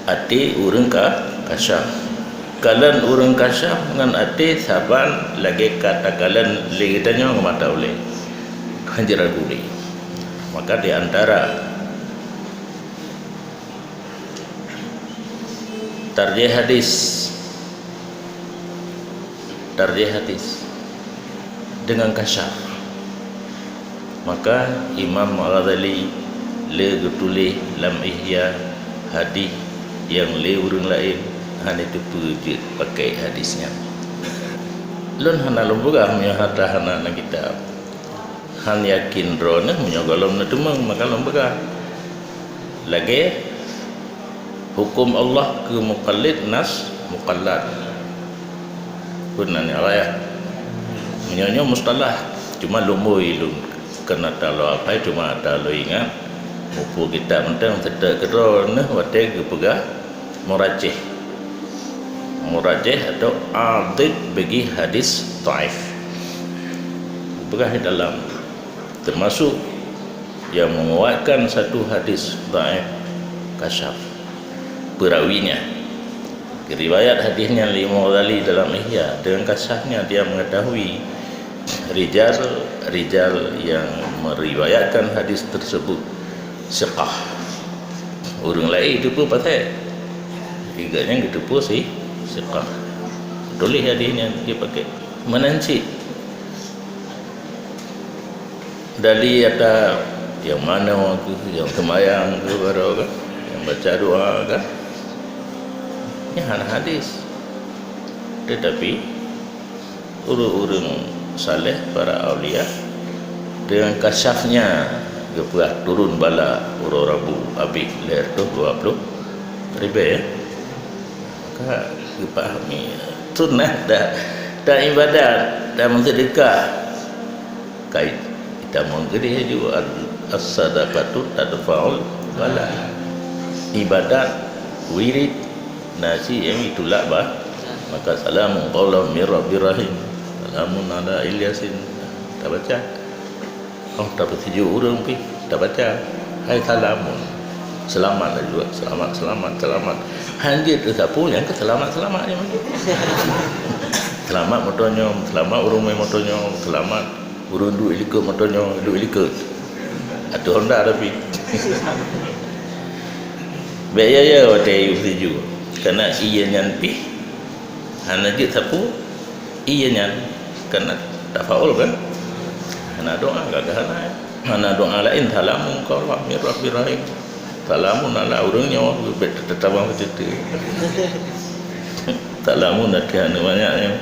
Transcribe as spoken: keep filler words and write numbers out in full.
Até ureuëng ka kasyaf. Kalon ureuëng kasyaf ngon até saban lagée ka takalon lé geutanyoe ngon mata ulée. Hanjeuet ragu lé. Maka di antara tarjih hadis, tarjih hadis dengan kasyaf. Maka Imam Al-Ghazali le geutuléh lam Ihya hadis nyang lé ureuëng laén hana teupeue jeuet pakai hadis nyan. Lôn hana lôn peugah meunyoe hata hana na kitab. Han yakin droeneuh meunyoe gohlom neuteumeung maka lôn peugah. Lagée huköm Allah keu muqallid nas muqallad. Peue nan nyan raya? Meunyoe nyoe mustalah, cuma lôn bui lôn keuneuk taloe apai, cuma taloe ingat. Mupu kitab mantong teutap keudroe neuh watée geupeugah murajih. Murajih atau adid bagi hadis dhaif. Geupeugah di dalam, termasuk yang menguatkan satu hadis dhaif, kasyaf perawinya. Riwayat hadis nyan lé Imam Ghazali dalam Ihya, dengan kasyafnya dia mengetahui rijal-rijal yang meriwayatkan hadis tersebut siqah. Ureuëng laén itu pun pasai. Tiga nyan geuteupeue si siqah. Tuléh hadis nyan dipakai. Meunan cit. Dali ata nyang manoe keuh, nyang seumayang keuh baroe kan, nyang baca doa kan, nyan hana hadis. Tetapi ureuëng-ureuëng saleh, para aulia, dengan kasyafnya geupeugah turun bala uroe Rabu abéh lhée reutôh dua ploh ribée. Ka geupahami sunnah dah, dah ibadat, dah meuseudeukah. Kai kita meugeudeh ju as-sadaqatu tadfa'ul bala. Ibadat, wirid, nasi yang itulak bah. Maka salamun qaulan mir rabbir rahim. Salamun ala Ilyasin. Tabaca. Oh, tapeusijuek ureuëng pih tabaca, "Hai salamun." Selamat laju, selamat, selamat, selamat. Hanjeuet teusapu nyang keu selamat-selamat nyan. Selamat moto nyoe, selamat ureuëng mé moto nyoe, selamat ureuëng duek likot moto nyoe, duek likot. Ateueh honda tapi. Bék ya-ya watée yue sijuek. Karena iya nyan pih hana jeuet sapu, iya nyan kan tafaul kan? Hana doa, gagah hana. Hana doa laén, salamun qaulan mir rabbir rahim. Salamun ala ureuëng nyoe, bék teutawa beuteuteue. Salamun até hana banyak nyoe.